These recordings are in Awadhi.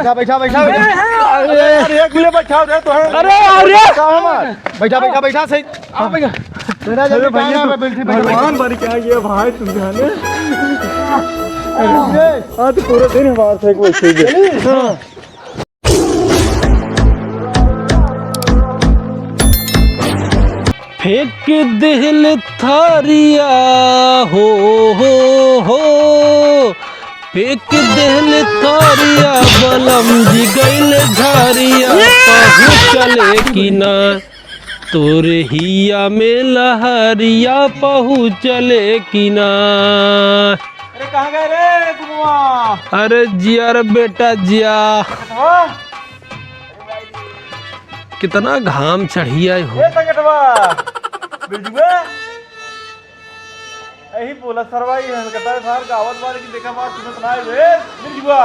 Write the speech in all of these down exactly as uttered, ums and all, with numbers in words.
बैठा, बैठा, बैठा, बैठा। अरे यार, एक मिनट बैठाओ रे, तो है। अरे यार, ये का हमार? बैठा, बैठा, बैठा, सही। हाँ, बैठा। बैठा, जल्दी अरे भैया, बैठा, तू बैठा, बैठा। भगवान बन के आ गया भाई, तुम जाने। अरे, आज पूरा दिन हमारे साथ वैसे ही गया। हाँ। फेंक देहल थारिया हो, हो, हो, फेंक देहल थारिया, बलम जी गइल झारिया, पहुँचले कि ना? तोरे हिया में लहरिया पहुँचले कि ना? अरे कहाँ गए रे गुरुआ? अरे जिया रे बेटा जिया। हाँ? कितना घाम चढ़ी आए हो। ए संगठवा, बिरजुआ, यही बोला सरवा, ये हलकता सार गावत बार की देखा बात सुनत ना है रे, बिरजुआ।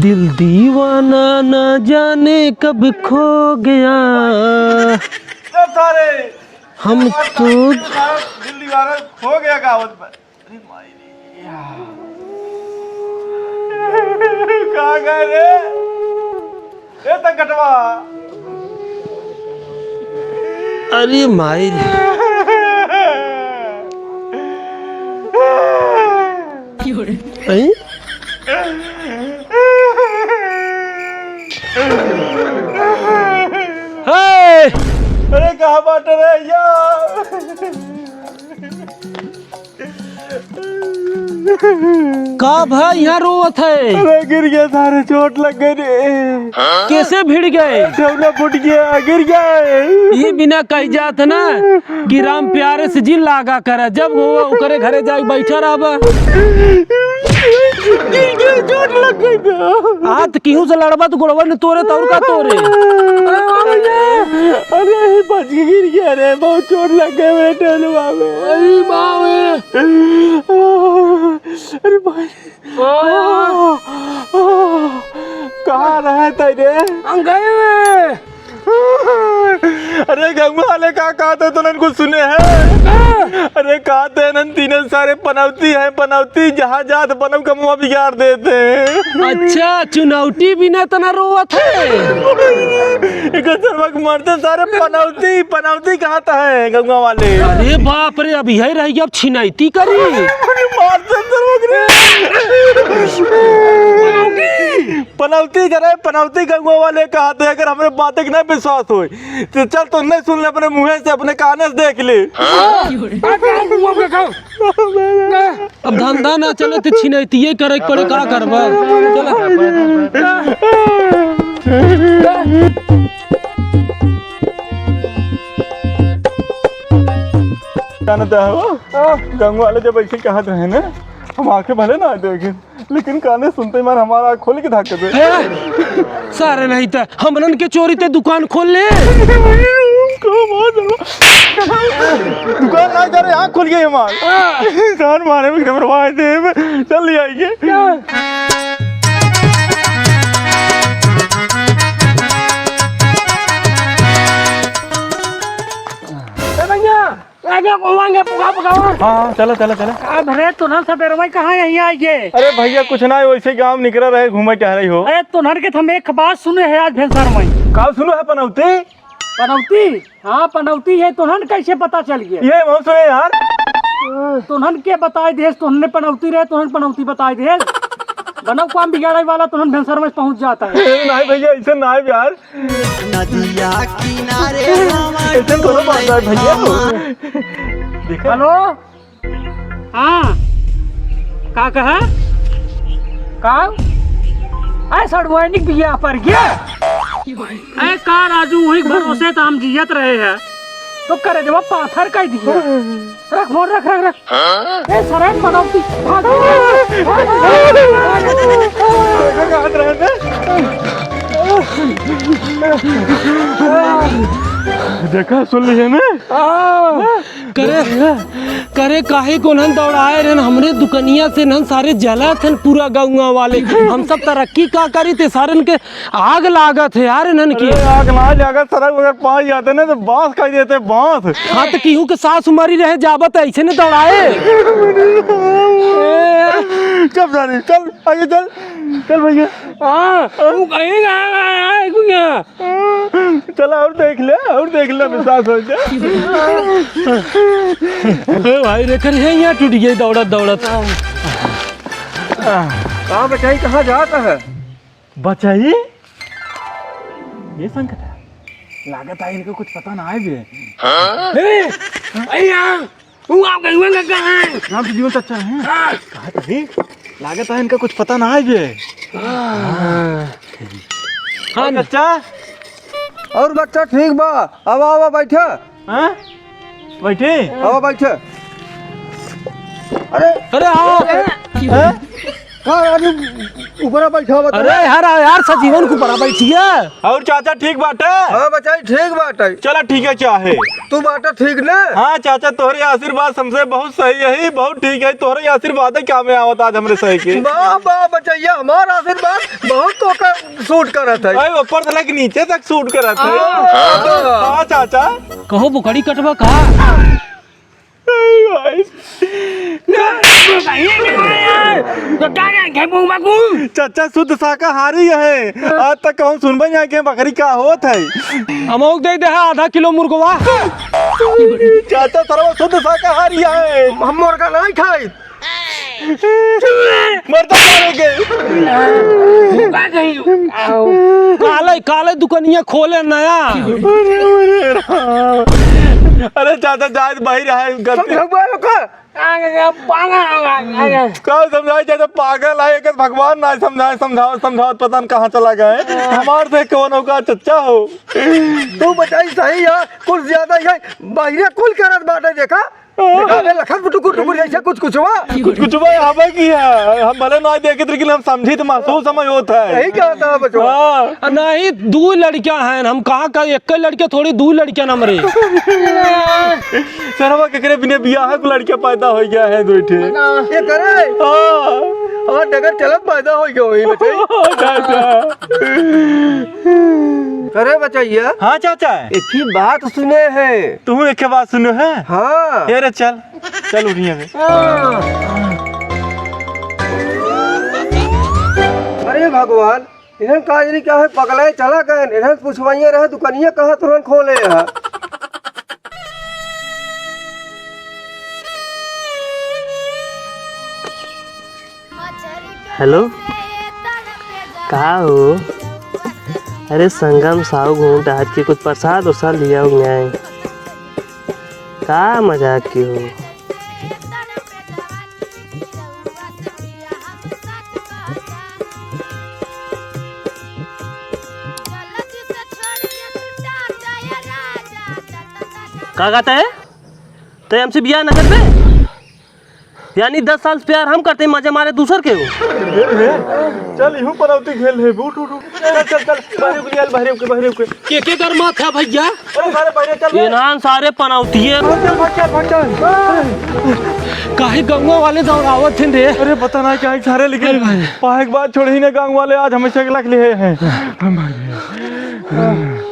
दिल दीवाना ना जाने कब खो गया। ए सारे, हम तो दिल दीवाना खो गया गावत बार। अरे माई रे। कहाँ गए रे? ए संगठवा। अरे माई रे। हैं? हे! अरे कहाँ बाटे रे यार? का भाई यहाँ रोवत है? अरे गिर गया सारे, चोट लग गई रे। कैसे भिड़ गए? ठेवना फूट गया, गिर गया। ये बिना कही जात है ना कि राम प्यारे से जी लागा करा, जब वो ओकरे घरे जाके बैठा रहबा। गिर गया, चोट लग गई बे। हाथ केहू से लड़बा तो गोड़वा ने तोरे, तौर का तोरे। अरे बच के गिर गया रे, बहुत चोट लग गए मेरे ठेलवा में। अरे बाप रे। अरे भाई। कहाँ रहे तै रे? हम गए हुए। अरे गंगू वाले का कहते तो नन कुछ सुने हैं? अरे कहते हैं नन तीनों सारे पनौती हैं, पनौती जहाँ जात बनऊ कमवा बिगाड़ देते हैं। अच्छा, चुनौटी बिना तना रोवत है। एक सरवा के मरते सारे पनौती, पनौती कहता है गंगू वाले। अरे बाप रे, अब यही रह गया, अब छिनैती करी। मारते सरवा के रे। पनौती करे, पनौती गंगू वाले कहते हैं, अगर हमरे बात के ना विश्वास होए, तो चल, तो नहीं सुन ले, अपने मुँहे से, अपने काने से देख ले। अब धंधा ना चले तो छिनैतिये करे के पड़े, का करबा? चला। जानता हो, गंगू वाले जब ऐसे कहत रहे ना, हम आँखें भले ना देखे, लेकिन काने सुनते ही मार हमारा आँख खोल के धाक दे। ए, सारे नहीं त हमनन के चोरी ते दुकान खोल ले। दुकान ना करे, आँख खोल गई हमार। जान मारे में एकदम रवाए दे, चल ले आइए। ए भैया, आगे को मांगे पुका पुका। हाँ, हाँ, चला, चला, चला। अब रे, तुन्हन सबेरवा कहाँ यहीं आइ गे? अरे भैया, कुछ ना, वैसे गाँव निकरा रहे, घूमे टहरे हो। अरे, तुन्हन के हम एक बात सुने है आज भेंसर में। का सुनो है पनौती? पनौती? हाँ, पनौती है, तुन्हन कैसे पता चल गया? ये हम सुने यार। तुन्हन के बताए देस, तुन्हन पनौती रहे, तुन्हन पनौती बताए देस। बनऊ काम बिगाड़े वाला तुन्हन भेंसर में पहुँच जाता है। ए, नहीं भैया, ऐसे ना है यार। नदिया किनारे ऐसे थोड़ा बात है भैया। देखा? हेलो, हाँ, का कहा? का? ऐ सड़वैनिक बिया पर गया। ऐ का राजू, वही भरोसे तो हम जियत रहे हैं। तो करे जब पाथर कह दिया। रख फोन, रख, रख, रख। ए, सराय पनौती, भाग। देखा, सुन लिए ना? करे, करे काहे को उन्हन दौड़ाए रहन? हमरे दुकनिया से इन्हन सारे जलत हन पूरा गौवा वाले। हम सब तरक्की का करी थे, सारन के आग लागत है यार इन्हन की। अरे आग ना लागत, सरऊ अगर पाई जाते ना तो बांस कर देते, बांस। हाँ तो केहू के सास मरी रहे जाबत ऐसे ने दौड़ाए। चल सारे, चल आगे चल। चल भैया। हाँ, तू कहीं ना आया है, कुछ यहाँ। चला और देख ले, और देख ले, विश्वास हो जाए। ए भाई रे, कर है यहाँ टूट गई दौड़त दौड़त। कहाँ बचाई, कहाँ जाता है? बचाई? ये संकट है। लागत है इनको कुछ पता ना आए बे। हाँ? ए, भैया, तू आप गइया का कहाँ है? राम जी, जीवन चाचा है। हाँ। कहा तभी? लागत है इनका कुछ पता ना आए बे। हाँ। हाँ, चाचा। और बच्चा ठीक बा? आवा, आवा, बैठा। हाँ? बैठे? आवा, बैठा। अरे, अरे, आओ। हैं? का राजू ऊपरा बैठा बा? अरे यार, यार, सजीवन के ऊपरा बैठिए। और चाचा ठीक बाटे? हाँ बचाई, ठीक बाटे। चला ठीक है, चाहे। तू बाटा ठीक ना? हाँ चाचा, तोहरे आशीर्वाद हमसे बहुत सही है, बहुत ठीक है। तोहरे आशीर्वाद है क्या में आवत आज हमरे सही के। वाह, वाह बचैया, हमार आशीर्वाद बहुत तोका सूट करत है। अरे ऊपर से लेके नीचे तक सूट करत है। हाँ। हाँ चाचा। कहो बुकड़ी कटबा का? तो क्या क्या खेपू बकू? चाचा शुद्ध शाकाहारी है। आज तक कहूँ सुनबे नहीं कि बकरी का होत है। अमौक दे दे आधा किलो मुर्गवा। चाचा सरवा शुद्ध शाकाहारी है। हम मुर्गा नहीं खाई। मरता मारेंगे। भूखा कहीं। काले, काले दुकनिया खोले नया। अरे, अरे, राम। अरे, चाचा, जाए तो बाहर आए, गलती। समझावा लोग का? आगे का पागल होगा, आगे। का समझाए, चाचा, पागल है, एक भगवान ना समझाए, समझाओ, समझाओ, पता नहीं कहाँ चला गए। हमार से कौन होगा, चाचा हो। तू बताई सही है, कुछ ज्यादा ही है, बाहरे कुल करत बाटे, देखा? देखा बे, लखन टुकुर टुकुर जैसे कुछ कुछ हुआ। कुछ कुछ हुआ, हमें की है? हम भले ना देखे, लेकिन हम समझी तो महसूस हमें होत है। यही कहता है बचवा। हाँ। आ, नहीं, दू लड़कियां हैं, हम कहाँ का एक लड़के थोड़ी, दू लड़कियां न मरे। सरवा केकरे बिने बियाह है, को लड़कियां पैदा हो गया है, दो ठे। ये करे? हाँ। और डगर चलत पैदा हो गया होई, बचाई। चाचा। अरे बचैया। हाँ चाचा। एक ही बात सुने हैं। तू एक बात सुनो है? हाँ। ये रे चल, चल उठिया में। अरे भगवान, इन्हन का जनी क्या है, पगलाए चला गए। इन्हन पूछवाइया रहे दुकनिया कहाँ तुरंत खोले है। हेलो, का हो? अरे संगम साहू घूम टहर के कुछ प्रसाद उरसाद लिया हो जाए। का मजाक की हो? का कहता है? ते हमसे बियाह न करबे? यानी दस साल से प्यार हम करते, मजे मारे दूसर के हो। ए, ए, चल, इहू पनौती खेल है। उठ, उठ, उठ। चल, चल, चल। बाहरे के, बाहरे के, बाहरे के। के, के गरमात है भैया? अरे, सारे बाहरे चल। ये नान सारे पनौती है। भाग चल, भाग चल, भाग चल। काहे गंगवा वाले दौड़ावत हैं रे? अरे, पता ना क्या है सारे, लेकिन अरे भाई। पाए के बाद छोड़े ही ना गाँव वाले, आज हमेशा के लाख लिए हैं। हम भाग गए।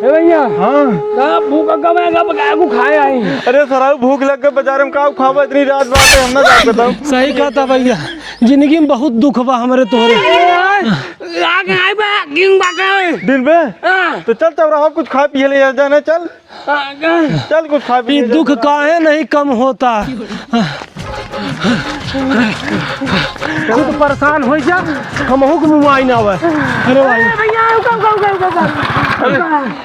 ए भैया। हाँ। का भूख कम है, का पकाए को खाए आई? अरे सराऊ, भूख लग के बाजार में का खाबा, इतनी रात बात है, हम ना जात बताऊं। सही कहता भैया, जिंदगी में बहुत दुख बा हमरे तोहरे। ए, आगे आई बा, दिन बा का? दिन बे? हाँ। तो चल तब रहो, कुछ खा पी ले जाने, चल। हाँ, का? चल कुछ खा पी ई ले दुख जाने। काहे नहीं कम होता? खुद परेशान हो जा, हमहू के मुँह आई ना आवे। अरे भाई। अरे भैया, रुको, रुको, रुको, रुको, रुको। अरे,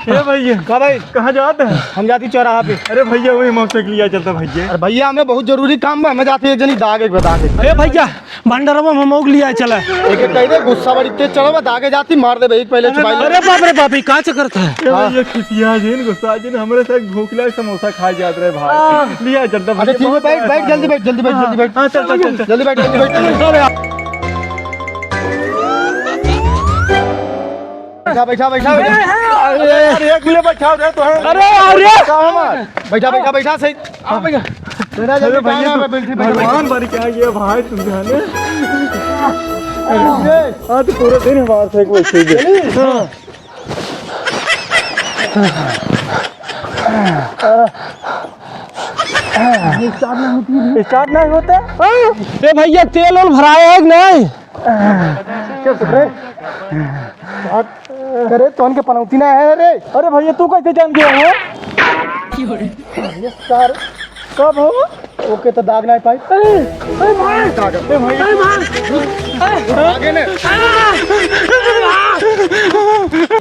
ए भैया। का भाई? कहाँ जात है? हम जाती चौराहा पे। अरे भैया, वही मोटरसाइकिल लिया चलता भैया। अरे भैया, हमें बहुत जरूरी काम बा, हमें जाती एक जनी दाग एक बता दे। अरे भैया, भंडारा में हमहू के लिया चला। एक एक कह दे, गुस्सा बड़ी तेज चढ़ा बा, दागे जाती मार दे भाई, पहले छुपाई ले। अरे बाप रे बाप, ये का चक्कर था? ए भैया, खिसिया जिन, गुस्सा जिन, हमरे से भूख लग समोसा खा जात रहे भाई। हाँ। लिया चलता अच्छा, भैया, ठीक है, बहुत बैठ, बड़ा बैठ, काम जल्दी है। बैठ, जल्दी बैठ, हाँ, जल्दी बैठ। हाँ, चल, चल, चल, चल। जल्दी बैठ, जल्दी बैठ। अरे। बैठा, बैठा, बैठा, बैठा। अरे यार, एक मिनट बैठा दे तो है। अरे यार, ये कहाँ है? बैठा, बैठा, बैठा, सही। हाँ, बैठा। बैठा, जल्दी अरे भैया, बैठा, तू बैठ, बैठ, बैठ। भगवान बन के आ गया भाई, तुम जाने। अरे, आज पूरा दिन हमारे से कोई चीज है। हाँ। स्टार्ट नहीं होता? ए भैया, तेल ओल भराया है कि नहीं? अरे, अरे, तोहन के पनौती ना है रे। अरे भैया, तू कैसे जान गया हो? ये सार, कब हो? ओके, तो दाग ना पाई। अरे, अरे भाई, अरे भाई, अरे भाई। आगे ने।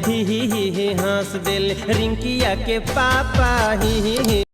ही ही ही ही हंस दिल रिंकिया के पापा, ही ही ही।